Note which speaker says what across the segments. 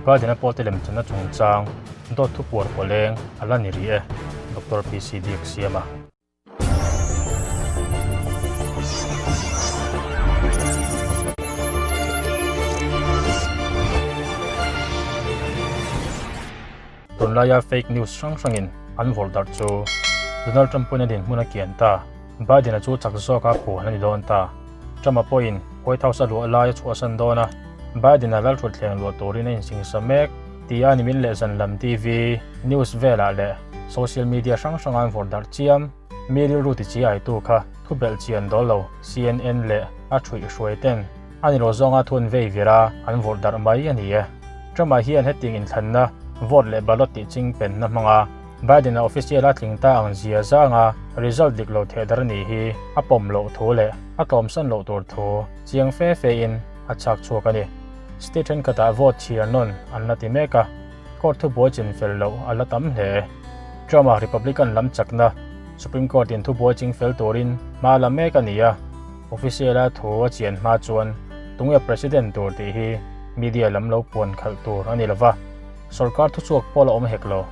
Speaker 1: Biden-a pawlte lemchanna chungchang dawt thu puar pawleng a la ni rih e, Doctor PC Biaksiama. Tunlaia fake news hrang hrangin an vawrh darh chu Donald Trump pawhin a dinhmun a kian ta. Biden-a chu chak zawka puan a ni dawn ta. Trump-a pawhin White House a luah lai a chhuahsan dawn a, Biden-a lalthutthleng luah turin a insingsa mek tia nimin leh zan lam TV, news velah leh social media hrang hranga an vawrh darh chiam. Mi rilru tichiaitu kha thu belh chian dawl lo CNN leh a thuihhruai ten a ni lo zawnga thun vei vir a an vawrh darh mai a ni e. Trump-a hian hetiang inthlanna vote leh ballot tih ching penna hmanga Biden-a official a tling ta ang zia zanga result dik lo theh dar ni hi a pawm loh thu leh a tlawmsan loh tur thu chiang fe fe in a chhak chhuak a ni. State thenkhatah vote chhiar nawn an la ti mek a, court thubuai chin fel loh a la tam hle. Trump-a Republican lam chakna Supreme Court in thubuai ching fel turin hma la mek a ni a, official-a thu a chian hma chuan tunge president tur tih hi media lam lo puan khalh tur a ni lova. Sorkar thuchhuak pawh la awm hek lo.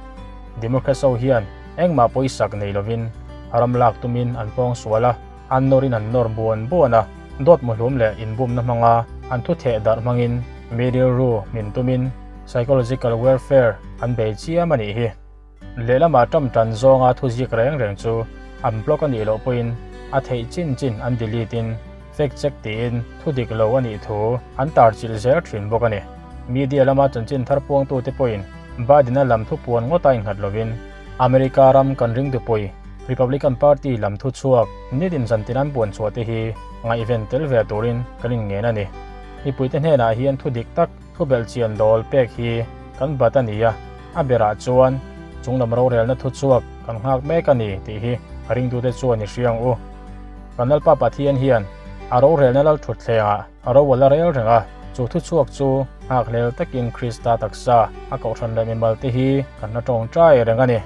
Speaker 1: Democrats ho hian engmah pawisak nei lovin ram lak tumin an pawng sual a, an nawrin an nawr buan buan a, dawt muhlum leh inbumna hmanga an thu theh darh hmangin mi rilru min tumin psychological warfare an bei chiam a nih hi. Lehlamah Trump tan zawnga thuziak reng reng chu an block a nih loh pawhin a theih chin chin an delete in fact check tiin thu dik lo a nih thu an tarchilh zel thin bawk a ni. Media lama chanchin thar puangtute pawhin Biden-a lam thu puan ngawt a innghat lovin America ram kan ringtupui Republican Party lam thu chhuak nitin zantin an puan chhuah te hi ngaihven tel ve turin kan inngen a ni. Mipuite hnenah hian thu dik tak thu belhchian dawl pek hi kan bat a ni a, a berah chuan chunglam rorelna thu chhuak kan nghak mek a ni tih hi a ringtute chuan i hria ang u. Kan Lalpa Pathian hian a rorelna lalthutthlengah a ro a la rel reng a, chu thu chhuak chu nghakhlel takin Krista taksa a kohhran leh mimal te hi kan la tawngtai reng a ni.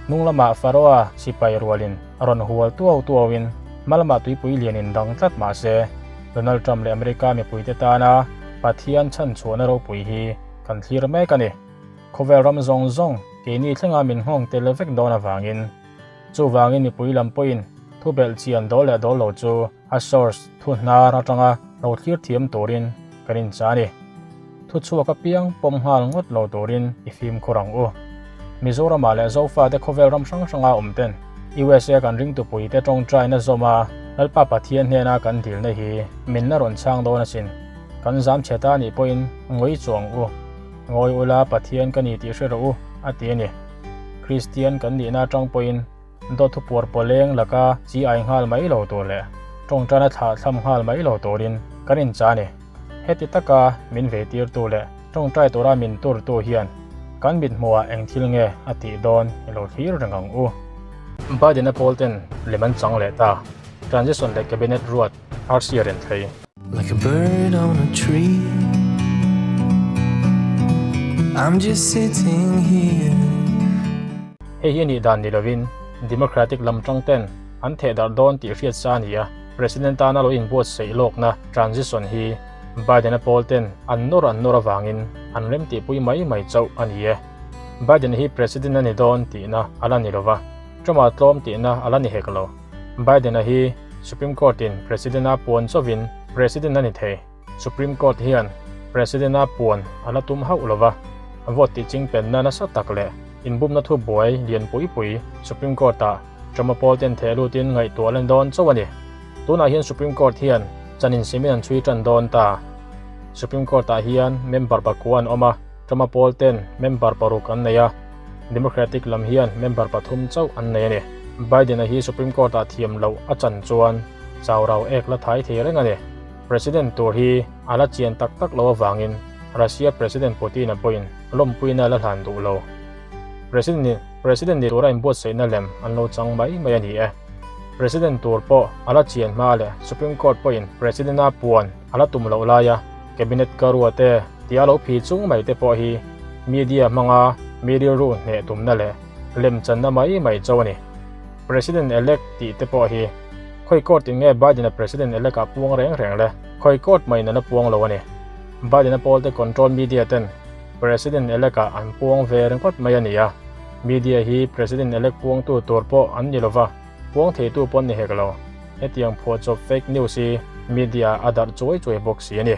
Speaker 1: Hnung lamah Faroa sipai rualin a rawn hual tuau tuauin hma lamah tuipui lianin dang tlat mah se, Donald Trump leh America mipuite tana Pathian chhanchhuahna ropui hi kan thlir mek a ni. Khawvel ram zawng zawng keini thlenga min nghawng tel vek dawn avangin Chuvangin mipui lam pawhin thu belh chian dawl leh dawl lo chu a source thu hnar atanga lo thlir thiam turin kan incha a ni. Thu chhuak apiang pawm nghal ngawt lo turin i fimkhur ang u. Mizoramah leh Zofate khawvel ram hrang hranga awm ten USA kan ringtupuite tawngtaina zawma Lalpa Pathian hnena kan dilna hi min la rawn chhang dawn asin. Kan zam chhe ta nih pawhin ngawi chuang u. Ngawi ula Pathian ka ni tih hre rawh u a ti a ni. Kristian kan nihna atang pawhin dawt thupuar pawleng laka chi ai nghal mai lo tur leh tawngtana thlah thlam nghal mai lo turin kan incha a ni. Heti taka min veitirtu leh tawngtai tura min turtu hian kan mithmuhah eng thil nge a tih dawn i lo thlir reng ang u. Biden-a pawl ten lem an chang leh ta, Transition leh Cabinet ruat RC a ren thei.
Speaker 2: Like a bird on a tree I'm just sitting here
Speaker 1: Hei hi a nih dan ni lovin Democratic lam tang ten an theh darh dawn tih hriat sa a ni a, President tana lo inbuatsaih lawkna transition hi Biden-a pawl ten an nawr an nawr avangin an remtihpui mai mai chauh a ni e. Biden hi President a ni dawn tihna a la ni lova, Trump-a tlawm tihna a la ni hek lo. Biden-a hi Supreme Court-in President-a puan chauhin President a ni thei. Supreme Court hian President-a puan a la tum hauh lo va, vote tih chingpenna nasa tak leh inbumna thu buai lian pui pui Supreme Court-ah Trump-a pawl ten theh lutin ngaihtuah len dawn chauh a ni. Tunah hian Supreme Court hian chan insimin an chhui tan dawn ta. Supreme Court-ah hian member pakua an awm a, Trump-a pawl ten member paruk an nei a. Democratic lam hian member pathum chauh an nei a ni. Biden-a hi Supreme Court-ah thiam loh a chan chuan chau rau ek la thai thei reng a ni. President tur hi a la chian tak tak lo avangin Russia President Putin-a pawhin lawmpuina la hlan duh lo. President President ni tura inbuatsaihna lem an lo chang mai mai a ni e. President tur pawh a la chian hma leh Supreme Court pawhin President-a puan a la tum loh laia Cabinet ka rua te tia lo phi chung mai te pawh hi media hmanga mi rilru hneh tumna leh lemchanna mai mai chauh a ni. President elect tih te pawh hi khawi court in nge Biden-a president elect ah puang reng reng le? Khawi court mah in an la puang lo a ni. Biden-a pawl te control media ten President elect ah an puang ve ringawt mai a ni a. Media hi President elect puangtu tur pawh an ni lova, puang theitu pawh an ni hek lo. Hetiang phuahchawp fake news hi media ah a darh chuai chuai bawk si a ni.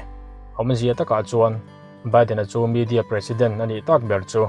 Speaker 1: Awmzia takah chuan Biden-a chu media president a nih tak ber chu.